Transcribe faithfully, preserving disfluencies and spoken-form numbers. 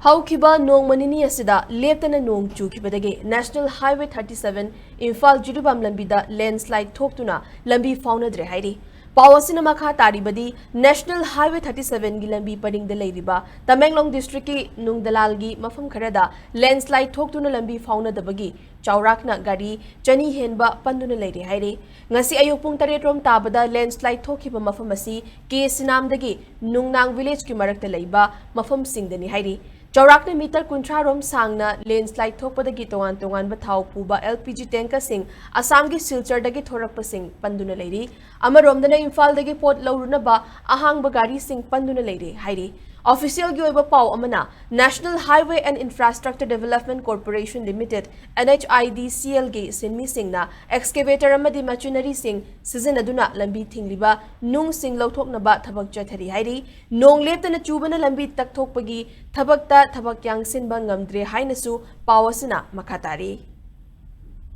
ꯍꯧꯈꯤꯕ ꯅꯣꯡꯃ ꯅꯤꯅꯤ ꯑꯁꯤꯗ ꯂꯦꯞꯇꯅ ꯅꯣꯡ ꯆꯨꯈꯤꯕꯗꯒꯤ National Highway thirty seven Imphal Jiribam ꯂꯝꯕꯤꯗ landslide ꯊꯣꯛꯇꯨꯅ ꯂꯝꯕꯤ ꯐꯥꯎꯅꯗ꯭ꯔꯦ ꯍꯥꯏꯔꯤ꯫ ꯄꯥꯎ ꯑꯁꯤꯅ ꯃꯈꯥ ꯇꯥꯔꯤꯕꯗꯤ, National Highway thirty seven ꯒꯤ ꯂꯝꯕꯤ ꯄꯔꯤꯡꯗ ꯂꯩꯔꯤꯕ ꯇꯃꯦꯡꯂꯣꯡ district ꯀꯤ ꯅꯨꯡꯗꯂꯥꯜꯒꯤ ꯃꯐꯝ ꯈꯔꯗ landslide ꯊꯣꯛꯇꯨꯅ ꯂꯝꯕꯤ ꯐꯥꯎꯅꯗꯕꯒꯤ ꯆꯥꯎꯔꯥꯛꯅ ꯒꯥꯔꯤ ꯆꯅꯤ ꯍꯦꯟꯕ ꯄꯟꯗꯨꯅ ꯂꯩꯔꯦ ꯍꯥꯏꯔꯤ꯫ ꯉꯁꯤ ꯑꯌꯨꯛ ꯄꯨꯡ ꯇꯔꯦꯠ ꯔꯣꯝ ꯇꯥꯕꯗ landslide ꯊꯣꯛꯈꯤꯕ ꯃꯐꯝ ꯑꯁꯤ ꯀꯦ ꯁꯤꯅꯥꯝꯗꯒꯤ ꯅꯨꯡꯅꯥꯡ village ꯀꯤ ꯃꯔꯛꯇ ꯂꯩꯕ ꯃꯐꯝꯁꯤꯡꯗꯅꯤ ꯍꯥꯏꯔꯤ꯫ ꯆꯥꯎꯔꯥꯛꯅ meter ꯀꯨꯟꯊ꯭ꯔꯥ ꯔꯣꯝ ꯁꯥꯡꯅ landslide ꯊꯣꯛꯄꯗꯒꯤ ꯇꯣꯉꯥꯟ ꯇꯣꯉꯥꯟꯕ ꯊꯥꯎ ꯄꯨꯕ L P G tanker ꯁꯤꯡ ꯑꯁꯥꯝꯒꯤ ꯁꯤꯜꯆꯔꯗꯒꯤ ꯊꯣꯔꯛꯄꯁꯤꯡ ꯄꯟꯗꯨꯅ ꯂꯩꯔꯤ꯫ ꯑꯃꯔꯣꯝꯗꯅ ꯏꯝꯐꯥꯜꯗꯒꯤ ꯄꯣꯠ ꯂꯧꯔꯨꯅꯕ ꯑꯍꯥꯡꯕ ꯒꯥꯔꯤꯁꯤꯡ ꯄꯟꯗꯨꯅ ꯂꯩꯔꯦ ꯍꯥꯏꯔꯤ꯫ Official ꯒꯤ ꯑꯣꯏꯕ ꯄꯥꯎ ꯑꯃꯅ National Highway and Infrastructure Development Corporation Limited, N H I D C L ꯒꯤ ꯁꯤꯟꯃꯤꯁꯤꯡꯅ excavator ꯑꯃꯗꯤ machinery ꯁꯤꯡ ꯁꯤꯖꯤꯟꯅꯗꯨꯅ ꯂꯝꯕꯤ ꯊꯤꯡꯂꯤꯕ ꯅꯨꯡꯁꯤꯡ ꯂꯧꯊꯣꯛꯅꯕ ꯊꯕꯛ ꯆꯠꯊꯔꯤ ꯍꯥꯏꯔꯤ꯫ ꯅꯣꯡ ꯂꯦꯞꯇꯅ ꯆꯨꯕꯅ ꯂꯝꯕꯤ ꯇꯛꯊꯣꯛꯄꯒꯤ ꯊꯕꯛꯇ ꯊꯕꯛ ꯌꯥꯡꯁꯤꯟꯕ ꯉꯝꯗ꯭ꯔꯦ ꯍꯥꯏꯅꯁꯨ ꯄꯥꯎ ꯑꯁꯤꯅ ꯃꯈꯥ ꯇꯥꯔꯤ꯫